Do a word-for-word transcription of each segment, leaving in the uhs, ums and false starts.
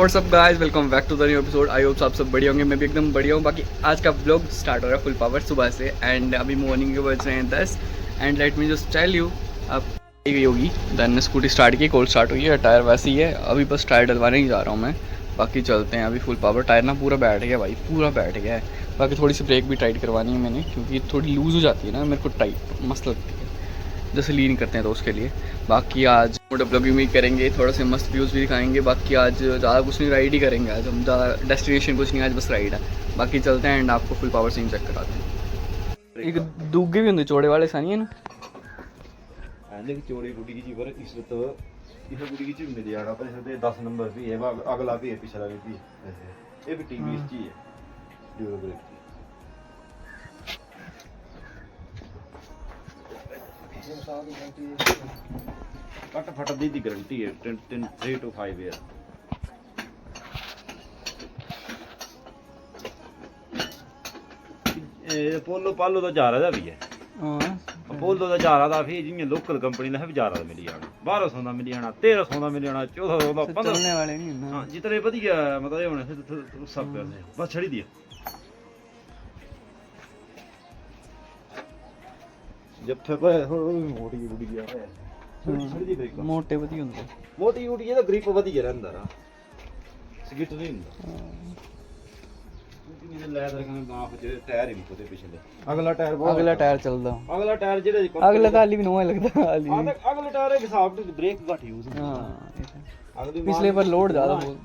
What's up guys, welcome back to the new episode। I hope आप सब बढ़िया होंगे, मैं भी एकदम बढ़िया हूँ। बाकी आज का ब्लॉग स्टार्ट हो रहा है फुल पावर सुबह से, एंड अभी मॉर्निंग के बज रहे हैं दस। And let me just tell you, अब गई होगी, देन स्कूटी स्टार्ट की, कोल्ड स्टार्ट हुई है, टायर वैसे ही है, अभी बस टायर डलवाने ही जा रहा हूँ मैं। बाकी चलते हैं, अभी फुल पावर, टायर ना पूरा बैठ गया भाई, पूरा बैठ गया है। बाकी थोड़ी सी ब्रेक भी टाइट करवानी है मैंने, क्योंकि थोड़ी लूज़ हो जाती है ना, मेरे को टाइट मस्त लगती है, जैसे लीन करते हैं तो उसके लिए। बाकी आज मोटर ब्लॉगिंग भी करेंगे, थोड़ा से मस्त व्यूज़ भी दिखाएंगे। बाकी आज ज़्यादा कुछ नहीं, राइड ही करेंगे आज हम, ज़्यादा डेस्टिनेशन कुछ नहीं, आज बस राइड है। बाकी चलते हैं एंड आपको फुल पावर सीन चेक कराते हैं। एक दूगे भी होंगे चौड़े वाले सा नहीं है ना। ਐਂਦੇ ਚੋੜੀ ਗੁੱਡੀ ਜੀ, ਪਰ ਇਸ ਤੋਂ ਇਹ ਗੁੱਡੀ ਜੀ ਮਿਲ ਜਾਣਾ, ਪਰ ਇਹਦੇ ਦਸ ਨੰਬਰ ਵੀ ਹੈ, ਅਗਲਾ ਵੀ ਹੈ, ਪਿਛਲਾ ਵੀ ਹੈ। ਇਹ ਵੀ टीवीएस जी है, ड्यूरो ब्रेक। ਕੱਟ ਫਟ ਦੀ ਦੀ ਗਾਰੰਟੀ ਹੈ, ten ten three to five year। ਇਹ ਅਪੋਲੋ ਪਾਲੋ ਦਾ ਜਾਰਾ ਦਾ ਵੀ ਹੈ। ਹਾਂ। ਅਪੋਲੋ ਦਾ ਜਾਰਾ ਦਾ ਫਿਰ ਜਿਵੇਂ ਲੋਕਲ ਕੰਪਨੀ ਦਾ ਹੈ, ਜਾਰਾ ਦਾ ਮਿਲ ਜਾਣਾ, ਬਾਰਾਂ ਸੌ ਦਾ ਮਿਲ ਜਾਣਾ, ਤੇਰਾਂ ਸੌ ਦਾ ਮਿਲ ਜਾਣਾ, ਚੌਦਾਂ ਸੌ ਦਾ, ਤੇ ਪੰਦਰਾਂ। ਚੱਲਣੇ ਵਾਲੇ ਨਹੀਂ ਹੁੰਦਾ। ਹਾਂ, ਜਿਤਨੇ ਵਧੀਆ, ਮਤਲਬ ਇਹ ਹੋਣੇ ਫਿਰ, ਫਿਰ ਉਸ ਸਭ ਕਰਦੇ। ਬਸ ਛੱਡੀ ਦੀ। ਜਿੱਥੇ ਪਏ ਹੁਣ ਉਹ ਵੀ ਮੋਟੀ ਗੁੱਡੀ ਆ। ਛੱਡੀ ਛੱਡੀ ਦੀ ਬ੍ਰੇਕ। ਮੋਟੇ ਵਧੀਆ ਹੁੰਦੇ। ਮੋਟੀ ਗੁੱਡੀ ਇਹਦਾ ਗ੍ਰਿਪ ਵਧੀਆ ਰਹਿੰਦਾ ਨਾ, ਸਕਿੱਟ ਨਹੀਂ ਹੁੰਦਾ। ਹਾਂ। ਕਿਉਂਕਿ ਇਹਦੇ ਲੈਦਰ ਕਹਿੰਦੇ ਨਾ, ਫਿਰ ਟਾਇਰ ਹੀ ਨਹੀਂ ਪਤੇ ਪਿਛਲੇ। ਅਗਲਾ ਟਾਇਰ ਬਹੁਤ ਅਗਲਾ ਟਾਇਰ ਚੱਲਦਾ। ਅਗਲਾ ਟਾਇਰ ਜਿਹੜਾ ਜੀ ਕੰਪਨੀ ਅਗਲਾ ਦਾ ਤਾਂ ਹਾਲੀ ਵੀ ਨਵਾਂ ਹੀ ਲੱਗਦਾ ਹਾਲੀ ਹਾਂ, ਵੀ। ਤਾਂ ਅਗਲੇ ਟਾਇਰ ਦੇ ਹਿਸਾਬ ਤੇ ਬ੍ਰੇਕ ਘੱਟ ਯੂਜ਼ ਹੁੰਦਾ। ਹਾਂ, ਇਹ ਤਾਂ। ਅਗਲੀ ਪਿਛਲੇ ਮਾਰ ਪਰ ਲੋਡ ਜ਼ਿਆਦਾ ਬੋਲ।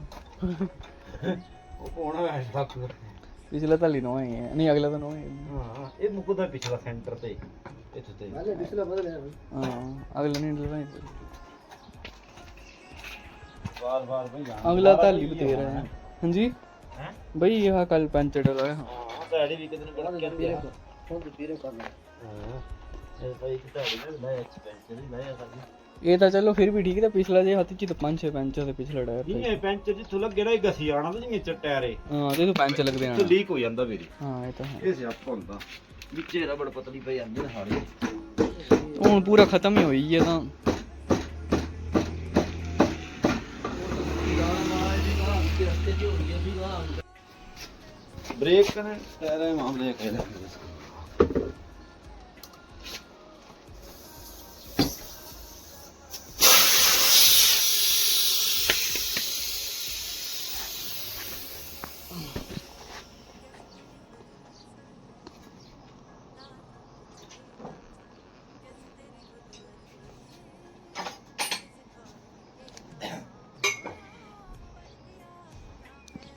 ਉਹ ਪਾਉਣਾ ਹੈ ਟੱਕ। ਪਿਛਲਾ ਤਾਂ ਹਾਲੀ ਨਵਾਂ ਹੀ ਹੈ, ਨਹੀਂ, ਅਗਲਾ ਤਾਂ ਨਵਾਂ ਹੀ ਹੈ। ਹਾਂ, ਇਹ ਮੁੱਕਦਾ ਪਿਛਲਾ ਸੈਂਟਰ ਤੇ, ਇੱਥੇ ਤੇ। ਨਾਲੇ ਪਿਛਲਾ ਬਦਲ ਹੈ। ਹਾਂ, ਅਗਲਾ ਨਹੀਂ ਡਲਦਾ। ਬਾਰ ਬਾਰ ਭਈ ਜਾਣਾ। ਅਗਲਾ ਤਾਂ ਹਾਲੀ ਬਥੇਰਾ ਹੈ। ਹਾਂਜੀ। ਹੈਂ? ਬਈ ਇਹ ਕੱਲ ਪੈਂਚਰ ਡਲਾ ਹੈ। ਹਾਂ, ਤਾਂ ਐਡੀ ਵੀ ਕਿਤੇ ਨੂੰ ਕਹਿੰਦੇ ਆ। ਹੁਣ ਤੇ ਪੀਰੇ ਕਰਨਾ। ਹਾਂ, ਇਹ ਭਾਈ ਕਿਤਾ ਨਹੀਂ ਨਾ ਐਕਸਪੈਂਸਰ ਨਹੀਂ ਲਾਇਆ ਸਾਡੀ। ਇਹ ਤਾਂ ਚਲੋ ਫਿਰ ਵੀ ਠੀਕ ਹੈ, ਪਿਛਲਾ ਜੇ ਹੱਥ ਚ ਤਾਂ ਪੰਜ ਛੇ ਪੈਂਚਰ ਤੇ ਪਿਛਲਾ ਟਾਇਰ ਨਹੀਂ, ਇਹ ਪੈਂਚਰ ਜਿੱਥੋਂ ਲੱਗੇ ਨਾ, ਇਹ ਘਸੀ ਆਣਾ, ਤਾਂ ਜਿਵੇਂ ਚ ਟਾਇਰ ਹੈ, ਹਾਂ, ਤੇ ਇਹ ਤੋਂ ਪੈਂਚਰ ਲੱਗਦੇ ਇੱਥੋਂ ਆ। ਲੀਕ ਹੋ ਜਾਂਦਾ ਵੀਰੇ। ਹਾਂ, ਇਹ ਤਾਂ ਹੈ। ਇਹ ਸਿਆਪਾ ਹੁੰਦਾ, ਵਿੱਚੇ ਰਬੜ ਪਤਲੀ ਪਈ ਜਾਂਦੀ ਨਾ ਸਾਰੀ। ਹੁਣ ਪੂਰਾ ਖਤਮ ਹੀ ਹੋਈ ਹੈ ਤਾਂ। ਬ੍ਰੇਕ ਨੇ ਟਾਇਰਾਂ ਦੇ ਮਾਮਲੇ ਕਹਿੰਦੇ।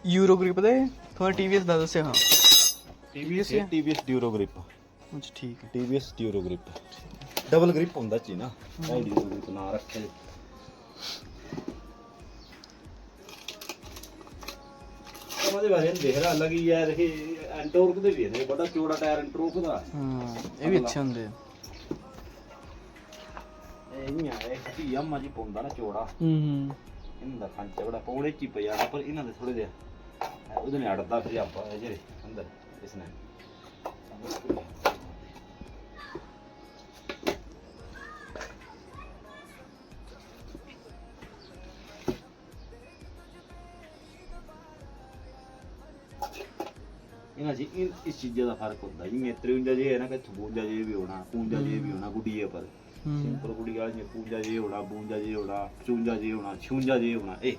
ਯੂਰੋ ਗ੍ਰਿਪ ਦੇ ਥੋੜਾ ਟੀਵੀਐਸ ਦਾ ਦੱਸਿਆ, ਹਾਂ। टीवीएस है? TVS Duro grip. ਅੱਛਾ, ਠੀਕ ਹੈ। TVS Duro grip. Double grip ਹੁੰਦਾ ਚੀ ਨਾ। ਇਹ ड्यूरो ग्रिप ਨਾ ਰੱਖੇ। ਉਹਦੇ ਬਾਰੇ ਦੇਖ ਰਹਾ ਲੱਗੀ ਯਾਰ, ਇਹ ਐਂਟੋਰਕ ਦੇ ਵੀ ਨੇ, ਬੜਾ ਚੌੜਾ ਟਾਇਰ ਐਂਟੋਰਕ ਦਾ। ਹਾਂ, ਇਹ ਵੀ ਅੱਛੇ ਹੁੰਦੇ ਆ। ਇਹ ਨਹੀਂ ਆ, ਇਹ ਕੀ ਆ, ਮਾਜੀ ਪਾਉਂਦਾ ਨਾ ਚੌੜਾ। ਹੂੰ ਹੂੰ। ਇਹਦਾ ਖਾਂਚਾ ਬੜਾ ਪੌੜੇ ਚ ਹੀ ਪਿਆ, ਪਰ ਇਹਨਾਂ ਦੇ ਥੋੜੇ ਜਿਹਾ ਉਹਦੇ ਨੇ ਅੜਦਾ ਫਿਰ ਆਪਾਂ ਜਿਹੜੇ ਅੰਦਰ ਇਸਨੇ। ਇਹਨਾਂ ਜੀ, ਇਹ, ਇਸ ਚੀਜ਼ਾਂ ਦਾ ਫਰਕ ਹੁੰਦਾ, ਜਿਵੇਂ ਤ੍ਰਿਉਂਜਾ ਜੇ ਹੈ ਨਾ, ਕਿ ਬੂੰਜਾ ਜੇ ਵੀ ਹੋਣਾ, ਪੂੰਜਾ ਜੇ ਵੀ ਹੋਣਾ, ਗੁੱਡੀ ਹੈ, ਪਰ ਹੂੰ। ਸਿੰਪਲ ਗੁੱਡੀ ਵਾਲੇ ਨੇ ਪੂੰਜਾ ਜੇ ਹੋਣਾ, ਬੂੰਜਾ ਜੇ ਹੋਣਾ, ਪਚੂੰਜਾ ਜੇ ਹੋਣਾ, ਛਿਉਂਜਾ ਜੇ ਹੋਣਾ, ਇਹ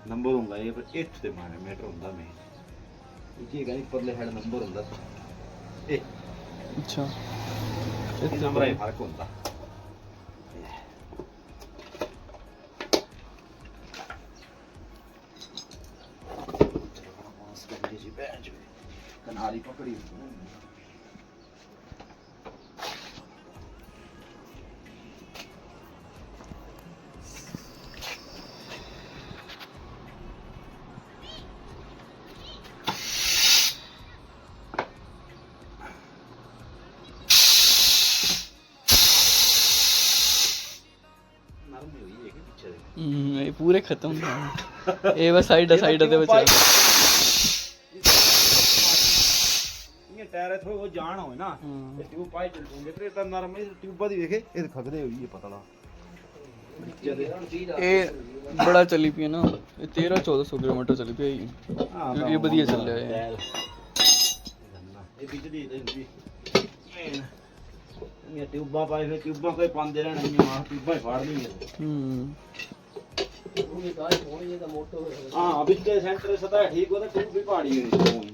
ਨੰਬਰ ਹੁੰਦਾ ਇਹ, ਪਰ ਇੱਥੇ ਤੇ ਮਾਰੇ ਮੈਟਰ ਹੁੰਦਾ ਮੈਂ। ਇਹ ਕੀ ਗਾਈ ਪਰਲੇ ਹੈਡ ਨੰਬਰ ਹੁੰਦਾ ਇਹ, ਅੱਛਾ। ਇਹ ਨੰਬਰ ਹੀ ਫਰਕ ਹੁੰਦਾ। ਕਨਾਰੀ ਪਕੜੀ ਹੁੰਦੀ ਨਾ। ਨਰਮ ਹੋਈ ਹੈ ਕਿ ਪਿੱਛੇ ਦੇ। ਹੂੰ, ਇਹ ਪੂਰੇ ਖਤਮ ਨੇ। ਇਹ ਬਸ ਸਾਈਡ ਸਾਈਡ ਤੇ ਬਚਿਆ। ਇਹ ਟਾਇਰ ਥੋੜਾ ਉਹ ਜਾਣ ਹੋਏ ਨਾ, ਹਾਂ। ਤੇ ਟਿਊਬ ਪਾਈ ਚੱਲ ਜੂਗੇ, ਤੇ ਇਹ ਤਾਂ ਨਰਮ ਹੈ, ਟਿਊਬਾਂ ਦੀ ਵੇਖੇ, ਇਹ ਖਗਦੇ ਹੋਈ ਹੈ ਪਤਲਾ। एह् बड़ा चली पेआ ना, एह् तेरां चौदां सौ किलोमीटर चली पेआ जी। हां, एह् बधिया चलेआ एह्। एह् बिजली दी इंदी ट्यूबां पाई, फिर ट्यूबां कोई पांदे रहना, इ'यां ट्यूबां ही फाड़ देंगे। हम्म। हां, बिच सेंटर सतह ठीक हो तो ट्यूब भी पाड़ी होनी।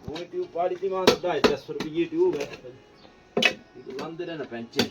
वो ट्यूब पाड़ी थी, वहां ढाई चार सौ रुपये ट्यूब है। लांदे रहना पैंचे।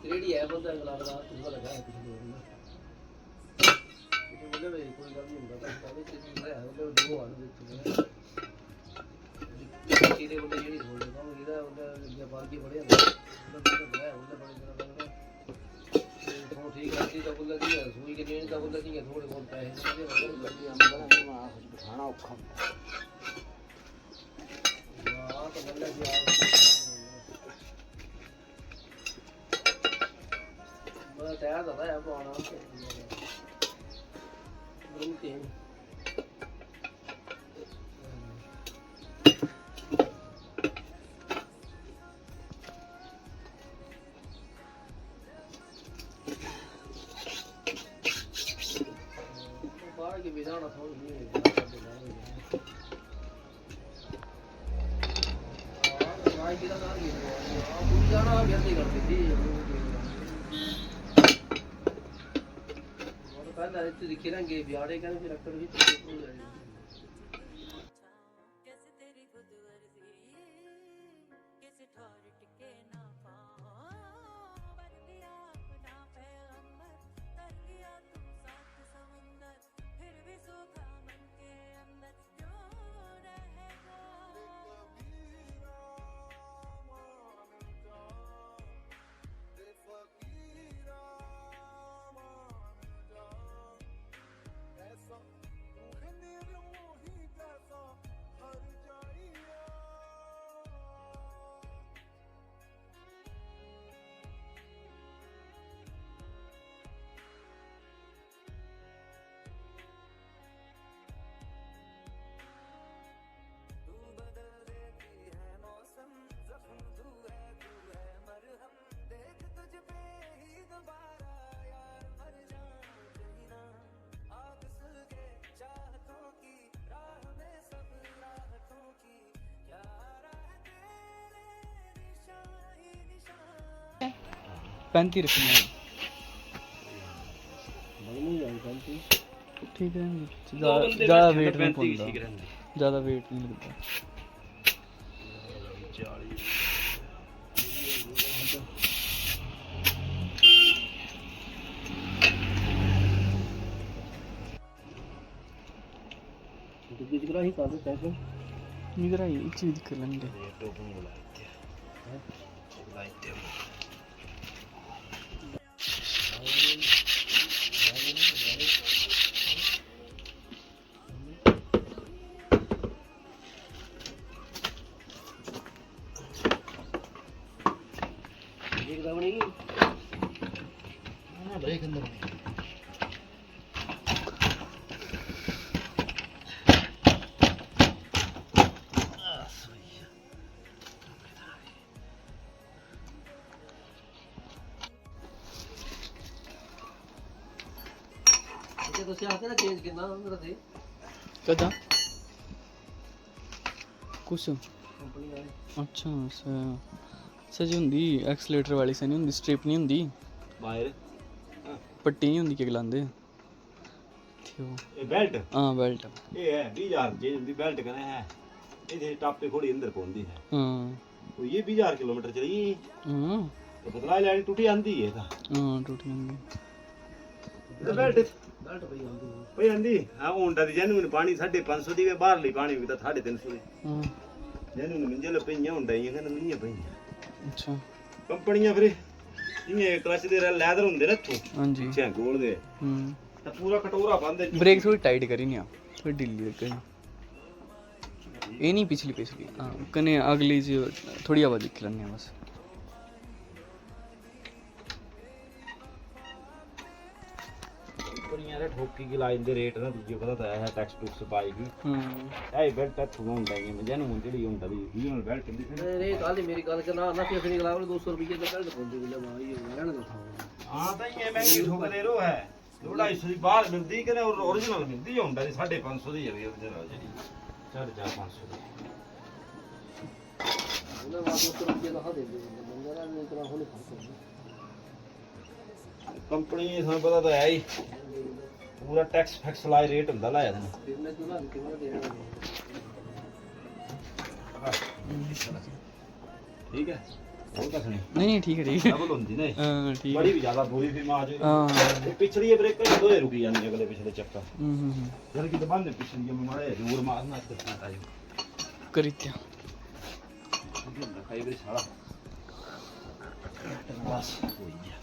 रेडी है बंदा, अगला, अगला, तुझे लगा है, तुझे बोलना। तुझे बोले भाई, कोई गल्ल नहीं होता, बस पहले से भी है, वो दो हाल देखते हैं। सीधे बोले, ये नहीं बोलते, कौन गिरा, बोले, ये बाल की बड़े हैं, बोले, बड़े, बोले, बड़े, बड़े, बड़े। तो ठीक है, सीधा बोला जी, सुई के लेने का बोला जी, थोड़े बहुत पैसे दे दे, मतलब, ये हम बड़ा नहीं, वहाँ कुछ बिठाना औखा। वाह, तो बोला जी, आप बड़ा टायर ज्यादा है पुराना। बड़ी तेज। बाहर की भी जाना थोड़ी नहीं है। पैंती रखने हैं। ठीक है, ज़्यादा, ज़्यादा वेट नहीं पौंदा। ज़्यादा वेट नहीं लगदा। इधर आइए, एक चीज़ दिक्ख लैंदे। ਤੁਸੀਂ ਆਖਦੇ ਨਾ ਚੇਂਜ ਕਿੰਨਾ, ਉਹ ਮੇਰਾ ਸਹੀ। ਕਦਾਂ? ਕੁਛ। ਕੰਪਨੀ ਵਾਲੇ। ਅੱਛਾ, ਸ-, ਸੱਚ ਹੁੰਦੀ ਐਕਸਲੇਟਰ ਵਾਲੀ, ਸਹੀ ਨਹੀਂ ਹੁੰਦੀ, ਸਟ੍ਰਿਪ ਨਹੀਂ ਹੁੰਦੀ। ਵਾਇਰ। ਪੱਟੀ ਨਹੀਂ ਹੁੰਦੀ, ਕੀ ਗਲਾਉਂਦੇ? ਤੇ ਉਹ ਇਹ ਬੈਲਟ? ਹਾਂ, ਬੈਲਟ। ਇਹ ਹੈ, ਵੀਹ ਹਜ਼ਾਰ ਦੀ ਹੁੰਦੀ, ਬੈਲਟ ਕਹਿੰਦੇ ਹੈ। ਇਹਦੇ ਟਾਪੇ ਥੋੜੀ ਅੰਦਰ ਪਾਉਂਦੀ ਹੈ। ਹਾਂ। ਉਹ ਇਹ ਵੀਹ ਹਜ਼ਾਰ ਕਿਲੋਮੀਟਰ ਚਲੀ। ਹਾਂ। ਤੇ ਬਦਲਾ ਲੈਣੀ, ਟੁੱਟ ਜਾਂਦੀ ਹੈ ਤਾਂ। ਹਾਂ, ਟੁੱਟ ਜਾਂਦੀ। ਤੇ ਬੈਲਟ, ਬੈਲਟ ਪਈ ਆਂਦੀ। ਪਈ ਆਂਦੀ। ਹਾਂ, Honda ਦੀ ਜੈਨੂਇਨ ਪਾਣੀ ਸਾਢੇ ਪੰਜ ਸੌ ਦੀ ਵੇ, ਬਾਹਰਲੀ ਪਾਣੀ ਵੀ ਤਾਂ ਸਾਢੇ ਤਿੰਨ ਸੌ ਦੀ। ਹਾਂ। ਜੈਨੂਇਨ ਮਿੰਜਲ ਪਈਆਂ Honda ਦੀਆਂ, ਕਹਿੰਦੇ ਨਹੀਂ ਪਈਆਂ। ਅੱਛਾ। ਕੰਪਨੀਆਂ ਫਿਰ, ਜਿਵੇਂ ਕਲਚ ਦੇ ਲੈਦਰ ਹੁੰਦੇ ਨਾ ਇੱਥੋਂ, ਹਾਂਜੀ। ਪਿੱਛੇ ਗੋਲ ਦੇ। ਹੂੰ। ਤਾਂ ਪੂਰਾ ਕਟੋਰਾ ਬੰਦ ਹੈ। ਬ੍ਰੇਕ ਥੋੜੀ ਟਾਈਟ ਕਰੀ ਨਹੀਂ ਆ, ਥੋੜੀ ਢਿੱਲੀ ਰੱਖੇ। ਇਹ ਨਹੀਂ, ਪਿਛਲੀ, ਪਿਛਲੀ। ਹਾਂ, ਕਨੇ ਅਗਲੀ ਚ ਥੋੜੀ ਹਵਾ ਦਿਖ ਲੈਣੇ ਆ ਬਸ। ਕੰਪਨੀਆਂ ਨੇ ਠੋਕੀ ਕੀ ਲਾ ਦਿੰਦੇ ਰੇਟ ਨਾ, ਦੂਜੇ ਪਤਾ ਤਾਂ ਹੈ ਟੈਕਸ ਟੁਕਸ ਪਾਈ ਗਈ। ਹੂੰ। ਇਹ ਬੈਲਟ ਇੱਥੋਂ Honda ਹੀ ਹੈ, ਮੈਂ ਜੈਨੂਇਨ ਜਿਹੜੀ Honda ਦੀ ਰੀਜਨਲ ਬੈਲਟ ਹੁੰਦੀ ਸੀ। ਅਰੇ, ਕੱਲ ਮੇਰੀ ਗੱਲ ਕਰਨਾ ਨਾ, ਫਿਰ ਅਗਲਾ ਦੋ ਸੌ ਰੁਪਏ ਦਾ ਬੈਲਟ ਪਾਉਂਦੇ, ਬੋਲੇ, "ਵਾਹ, ਇਹ ਰਹਿਣ ਦਿਓ।" ਹਾਂ, ਤਾਂ ਇਹ ਮਹਿੰਗੀ ਠੋਕਦੇ ਰੋ ਹੈ। ਦੋ ਢਾਈ ਸੌ ਦੀ ਬਾਹਰ ਮਿਲਦੀ ਕਿ ਨਾ, ਓਰੀਜਨਲ ਮਿਲਦੀ Honda ਦੀ, ਸਾਢੇ ਪੰਜ ਸੌ ਦੀ ਹੈ ਵੀ ਓਰੀਜਨਲ ਜਿਹੜੀ, ਸਾਢੇ ਚਾਰ ਪੰਜ ਸੌ ਦੀ। ਉਹਨਾਂ ਵਾਸਤੇ ਰੁਪਏ ਦਾ ਦੇ ਦੇ, ਬੰਦਾ ਨਾ, ਨਹੀਂ ਤਾਂ ਹੁਣ ਫਸ ਗਿਆ। ਕੰਪਨੀ, ਤੁਹਾਨੂੰ ਪਤਾ ਤਾਂ ਹੈ ਹੀ, ਪੂਰਾ ਟੈਕਸ ਫੈਕਸ ਲਾ ਰੇਟ ਹੁੰਦਾ ਲਾਇਆ ਤੈਨੂੰ। ਫਿਰ ਮੈਂ ਕਿਉਂ ਨਾ, ਕਿਉਂ ਨਾ ਦੇਣਾ? ਠੀਕ ਹੈ, ਉਹ ਤਾਂ ਸੁਣੀ। ਨਹੀਂ, ਨਹੀਂ, ਠੀਕ ਹੈ, ਠੀਕ ਹੈ। ਡਬਲ ਹੁੰਦੀ ਨਾ ਇਹ। ਹਾਂ, ਠੀਕ ਹੈ। ਬੜੀ ਵੀ ਜ਼ਿਆਦਾ ਬੁਰੀ ਫਿਰ ਮਾਰ ਜੋ। ਹਾਂ। ਇਹ ਪਿਛਲੀ ਬ੍ਰੇਕ ਦੋਏ ਰੁਕੀ ਜਾਂਦੀ ਅਗਲੇ ਪਿਛਲੇ ਚੱਕਰ। ਹੂੰ, ਹੂੰ, ਹੂੰ। ਜਦ ਕਿ ਬੰਦ ਪਿਛਲੀ, ਮੈਂ ਮਾਰੇ ਜ਼ੋਰ ਮਾਰਨਾ ਤੇ ਨਾ ਆਈ। ਕਰੀ ਤੇ। ਕਈ ਵਾਰੀ ਸਾਲਾ ਬਸ ਹੋਈ ਗਿਆ।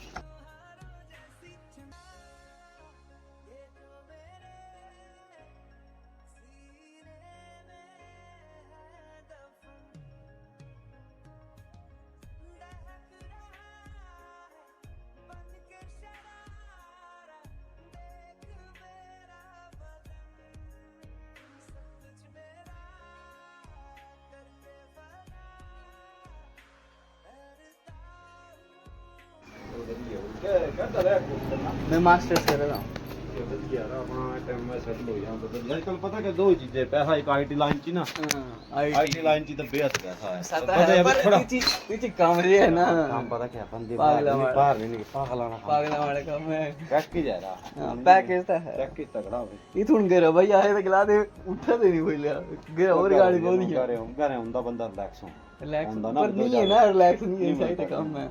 मैं मास्टर्स कर रहा हूँ। ਯਾਰ, ਆਪਣਾ ਟਾਈਮ ਮੈਂ ਸੈੱਟ ਹੋ ਜਾਵਾਂ। ਪਤਾ, ਅੱਜ ਕੱਲ੍ਹ ਪਤਾ ਕਿ ਦੋ ਹੀ ਚੀਜ਼ਾਂ, ਪੈਸਾ, ਇੱਕ ਆਈਟੀ ਲਾਈਨ 'ਚ ਨਾ। ਹਾਂ, ਆਈਟੀ ਲਾਈਨ 'ਚ ਤਾਂ ਬੇਹੱਦ ਪੈਸਾ ਹੈ। ਪਤਾ ਹੈ, ਪਰ ਥੋੜਾ ਇਹ ਚੀਜ਼, ਇਹ ਚੀਜ਼ ਕੰਮ ਰਿਹਾ ਹੈ ਨਾ। ਕੰਮ ਪਤਾ ਕੀ ਹੈ, ਬੰਦੇ ਬਾਹਰ ਨਹੀਂ, ਬਾਹਰ ਨਹੀਂ, ਪਾਗਲਾਂ ਵਾਲਾ ਕੰਮ। ਪਾਗਲਾਂ ਵਾਲਾ ਕੰਮ ਹੈ। ਪੈਕੇਜ ਹੈ ਨਾ। ਹਾਂ, ਪੈਕੇਜ ਤਾਂ ਹੈ। ਪੈਕੇਜ ਤਗੜਾ ਹੋਵੇ। ਇਹ ਥੁਣ ਗੇਰਾ ਭਾਈ ਆਏ ਤਾਂ ਗਲਾ ਦੇ ਉੱਠਾ ਤੇ ਨਹੀਂ ਬੋਲਿਆ। ਗੇਰਾ ਹੋਰ ਗਾਲੀ ਬਹੁਤ ਹੀ ਆ। ਘਰੇ, ਘਰੇ ਹੁੰਦਾ ਬੰਦਾ ਰਿਲੈਕਸ ਹੋ। ਰਿਲੈਕਸ ਹੁੰਦਾ ਨਾ, ਪਰ ਨਹੀਂ ਹੈ ਨਾ, ਰਿਲੈਕਸ ਨਹੀਂ ਹੈ, ਸਹੀ ਤਾਂ ਕੰਮ ਹੈ।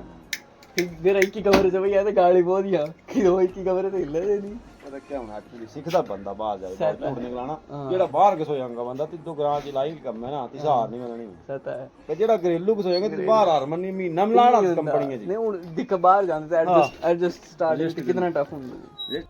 ਫਿਰ ਮੇਰਾ ਇੱਕ ਹੀ ਕਮਰੇ 'ਚ ਭਈਆ ਤੇ ਗਾਲੀ ਬਹੁਤ ਹੀ ਆ। ਕਿ ਉਹ ਇੱਕ ਹੀ ਕਮਰੇ ਤੇ ਹਿੱਲੇ ਦੇ ਨਹੀਂ। ਪਤਾ ਕੀ ਹੁਣ, ਐਕਚੁਅਲੀ ਸਿੱਖਦਾ ਬੰਦਾ ਬਾਹਰ ਜਾਏ, ਬਾਹਰ ਝੂਠ ਨਹੀਂ ਗਲਾਣਾ। ਹਾਂ। ਜਿਹੜਾ ਬਾਹਰ ਕਿਸੋ ਜਾਊਗਾ ਬੰਦਾ, ਤੇ ਦੋ ਗਰਾਂ 'ਚ ਲਾਈ ਕੰਮ ਹੈ ਨਾ, ਤੇ ਸਹਾਰ ਨਹੀਂ ਮਿਲਣੀ। ਸਤਾ ਹੈ। ਤੇ ਜਿਹੜਾ ਘਰੇਲੂ ਕਿਸੋ ਜਾਊਗਾ, ਤੇ ਬਾਹਰ ਹਾਰ ਮੰਨੀ, ਮਹੀਨਾ ਮਲਾਣਾ ਕੰਪਨੀਆਂ 'ਚ। ਨਹੀਂ, ਹੁਣ ਦਿਖ ਬਾਹਰ ਜਾਂਦੇ ਤਾਂ ਐਡਜਸਟ, ਐਡਜਸਟ ਸਟਾਰਟ ਕਿੰਨਾ ਟਫ ਹੁੰਦਾ।